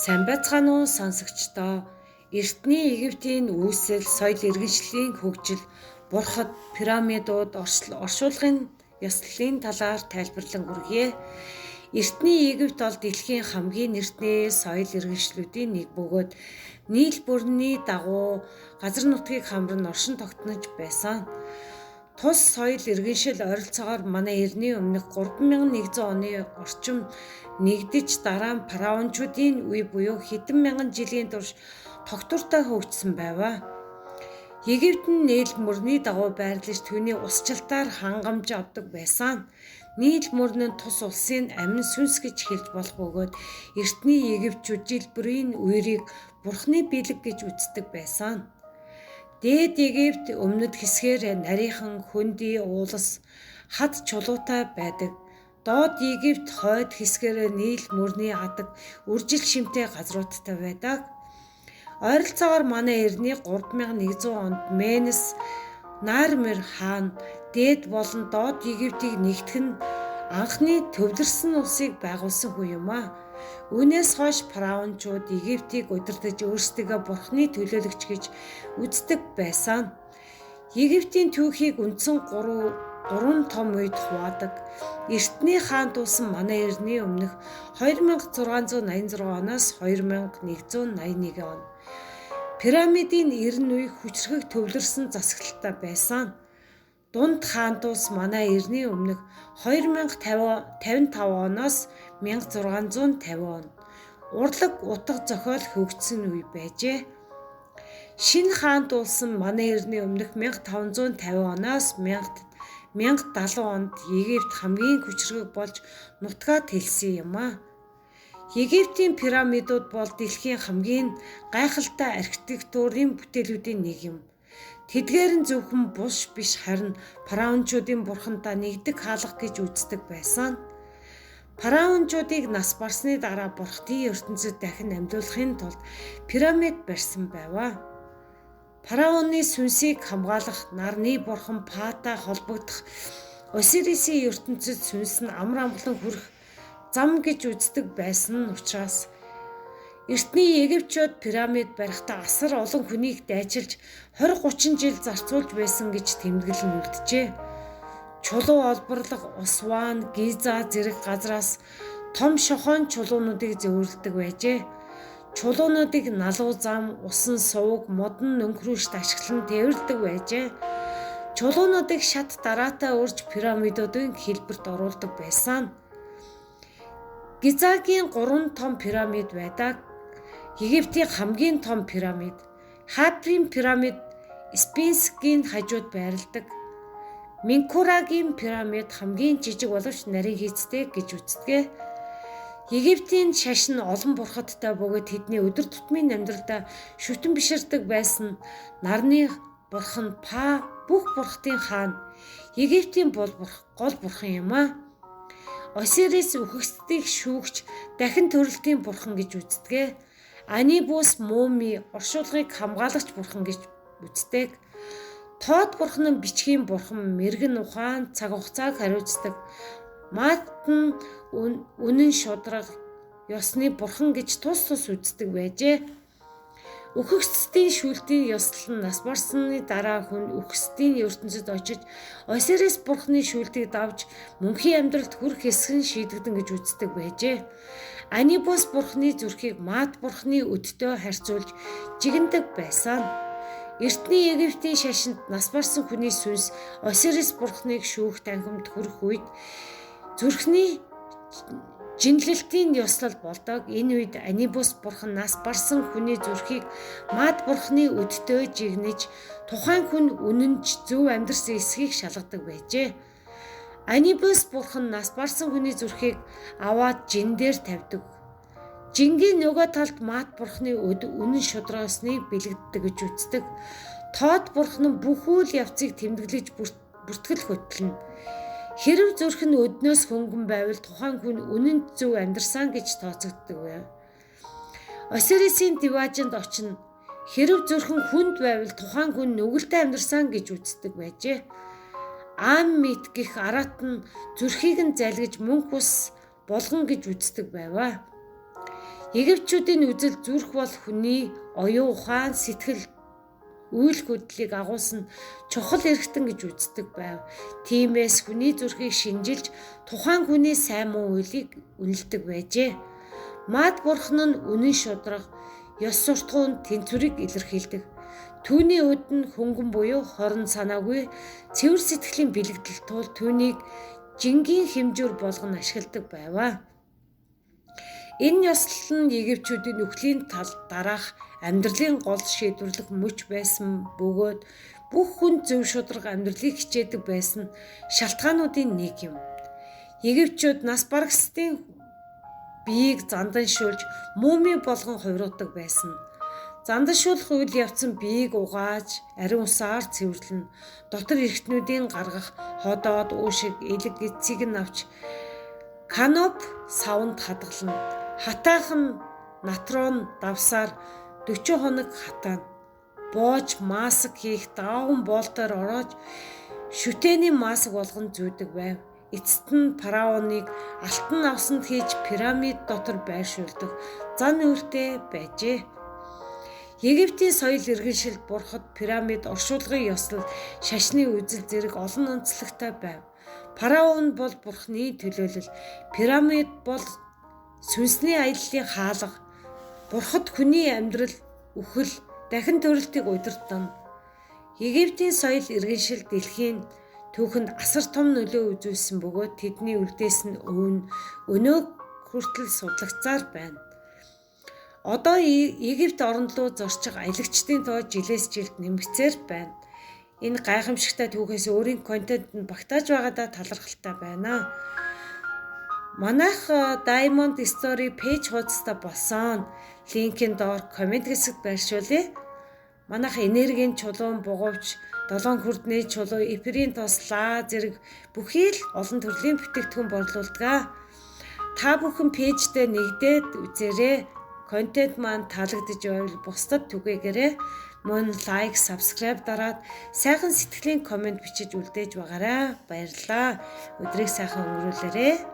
Сайн байцгаана уу сонсогчдоо. Эртний Египтийн үүсэл, соёл иргэншлийн хөгжил, бурхад, пирамидууд, оршуулгын ёслолын талаар тайлбарлан хүргье. Эртний Египт бол дэлхийн хамгийн нэртэй соёл иргэншлүүдийн нэг бөгөөд Нил бүрний дагуу газар нутгийг хамран оршин тогтнож байсан. Тус соёл иргэншил ойролцоогоор манай эртний өмнөх 3100 оны орчим нэгдэж, дараа нь фараончуудын үе буюу хэдэн мянган жилийн турш тогтвортой хөгжсөн байваа. Египт нь Нил мөрний дагуу байрлаж, түүний усчлалтаар хангамж авдаг байсан. Нил мөрн нь тус улсын амин сүнс гэж хэлж болох бөгөөд эртний Египтчүүд жил бүрийн үерийг бурхны бэлэг гэж үздэг байсан. Дээд Египт өмнөд хэсгээр нарийнхан хөнди уулас хад чулуутай байдаг. Доод Египт хойд хэсгээр Нил мөрний адаг үржил шимтэй газруудтай байдаг. Ойролцоогоор манай эртний 3100 онд Менес Нармер хаан дээд болон доод Египтийг нэгтгэх нь анхны төвлөрсөн улсыг байгуулсан хүн юм аа. Үүнээс хойш фараончууд Египтийг удирдаж, өөрсдийгөө бурхны төлөөлөгч гэж үздэг байсан. Египтийн түүхийг үндсэн гурван том үед хуваадаг. Эртний хаан дуусан манай эртний өмнөх 2686 оноос 2181 он. Пирамидын 90 үе хүчрхэг төвлөрсөн засаглалтай байсан. Дунд хаан тус манай эртний өмнөх 2055 оноос 1650 он. Урлаг утга зохиол хөгжсөн үе байжээ. Шинэ хаан тулсан манай эртний өмнөх 1550 оноос 1070 онд Египт хамгийн хүчрхэг болж нутгаа тэлсэн юм аа. Египтийн пирамидууд бол дэлхийн хамгийн гайхалтай архитектурын бүтээлүүдийн нэг юм. Тэдгээр нь зөвхөн булш биш, харин фараончуудын бурхантай нэгдэг хаалга гэж үздэг байсан. Фараончуудыг нас барсны дараа бурхны ертөнцид дахин амьдуулахын тулд пирамид барьсан байваа. Фараоны сүнсийг хамгаалах нарны бурхан Пата холбогдох Осирисийн ертөнцид сүнс нь амар амгалан хүрэх зам гэж үздэг байсан нь учраас эртний Египтчууд пирамид барихтаа асар олон хүнийг дайчилж 20 30 жил зарцуулж байсан гэж тэмдэглэн үлджээ. Чулуу олборлох Усван, Гиза зэрэг газраас том шохоон чулуунуудыг зөөвөрлөдөг байжээ. Чулуунуудыг налуу зам, усан сувг, модон нөнхрүүшд ашиглан тээвэрлэдэг байжээ. Чулуунуудыг шат дараатай өрж пирамидуудын хэлбэрт оруулдаг байсан. Гизагийн 3 том пирамид байдаг. Египтийн хамгийн том пирамид Хапрын пирамид Спинскийн хажууд байрладаг. Минкурагийн пирамид хамгийн жижиг боловч нарийн хийцтэй гэж үздэг. Египтийн шашин олон бурхадтай бөгөөд тэдний өдөр тутмын амьдралдаа шүтэн биширдэг байсан нарны бурхан Па бүх бурхадын хаан, Египтийн гол бурхан юм аа. Осирис үхэгсдийг шүүгч, дахин төрөлтийн бурхан гэж үздэг. Анибус муми оршуулгыг хамгаалагч бурхан гэж үздэг. Тоод бурхан нь бичгийн бурхан, мэрэгэн ухаан, цаг хугацааг хариуцдаг. Мат нь үнэн шударга, ёсны бурхан гэж тус тус үздэг байжээ. Үхэгсдийн шүүлтийн ёслол нь нас барсны дараа хүн үхэгсдийн ертөнцид очиж Осирис бурхны шүүлтийг давж мөнхийн амьдралд хүрэх хэсэг нь шийдэгдэн гэж үздэг байжээ. Анибус бурхны зүрхийг Мат бурхны өдтэй харьцуулж жигэндэг байсан. Эртний Египтийн шашинд нас барсан хүний сүнс Осирис бурхныг шүүх танхимд хүрэх үед зүрхний жинлэлтийн ёслол болдог. Энэ үед Анибус бурхан нас барсан хүний зүрхийг Мад бурхны өдтэй жигнэж, тухайн хүн үнэнч зөв амьдрсан эсхийг шалгадаг байжээ. Анибус бурхан нас барсан хүний зүрхийг аваад жин дээр тавьдаг. Жингийн нөгөө талд Мат бурхны өд үнэн шударгасныг бэлэгддэг гэж үздэг. Тоод бурхан нь бүх үйл явцыг тэмдэглэж бүртгэл хөтлөнө. Хэрв зүрх нь өднөөс хөнгөн байвал тухайн хүн үнэн зөв амьдрсан гэж тооцогддог байв. Осирисийн диваажинд очино. Хэрв зүрхэн хүнд байвал тухайн хүн нүгэлтэй амьдрсан гэж үздэг байжээ. Аммит гэх араат нь зүрхийг нь залгиж мөнх ус болгон гэж үздэг байваа. Египтчүүдийн үзэл зүрх бол хүний оюун ухаан, сэтгэл, үйл хөдлөлийг агуулсан чухал эрхтэн гэж үздэг байв. Тиймээс хүний зүрхийг шинжилж тухайн хүний сайн муу үйлийг үнэлдэг байжээ. Маад бурхан нь үнэн шударга, ёс суртахуун тэнцвэрийг илэрхийлдэг. Түүний өд нь хөнгөн буюу хорон санаагүй цэвэр сэтгэлийн бэлэгдэл тул түүнийг жингийн хэмжүүр болгон ашигладаг байваа. Энэ ёслол нь египтчүүдийн үхлийн тал дараах амьдралын гол шийдвэрлэх мөч байсан бөгөөд бүх хүн зөв шударга амьдралыг хичээдэг байсан шалтгаануудын нэг юм. Египтчүүд нас барагсдын биеийг зандан шүүлж муми болгон хувиргадаг байсан. Занданшуулах үйл явц нь биеийг угааж, ариун усаар цэвэрлэнэ. Дотор эрхтнүүдийн гаргах ходоод, уушиг, элэг эцийг нь авч каноп савнд хадгална. Хатаахан натрон давсаар 40 хоног хатаана. Боож маск хийх даван боолтоор ороож шүтээний маск болгон зүүдэг байв. Эцэст нь фараоныг алтан авсанд хийж пирамид дотор байршуулдаг зан үйлтэй байжээ. Египтийн соёл иргэншилд бурхад пирамид, оршуулгын ёслол, шашны үзэл зэрэг олон онцлогтой байв. Фараон бол бурхны төлөөлөл, пирамид бол сүнсний аяллаа хаалга, бурхад хүний амьдрал, үхэл, дахин төрөлтийг удирдана. Египтийн соёл иргэншил дэлхийн түүхэнд асар том нөлөө үзүүлсэн бөгөөд тэдний үлдээсэн өвн өнөө хүртэл судлагдсаар байна. Одоо Египт орн руу зорчих аялагчдын тоо жилээс жилд нэмэгцээр байна. Энэ гайхамшигтай түүхээс өөрийн контент нь багтааж байгаадаа талархалтай байна. Манайх Diamond Story page хуудастай болсон. Линкийн доор коммент хэсэгт байршуулъя. Манайх энергийн чулуун бугуувч, долоон хүрдний чулуу, эфирийн тос, лаа зэрэг бүхий л олон төрлийн бүтээгдэхүүн борлуулдаг. Та бүхэн page тэй нэгдээд үзээрэй. Контент маань таалагдж байвал бусдад түгээгээрэй. Мөн like, subscribe дараад сайхан сэтгэлийн коммент бичиж үлдээж байгаарай. Баярлалаа. Өдрийг сайхан өнгөрүүлээрэй.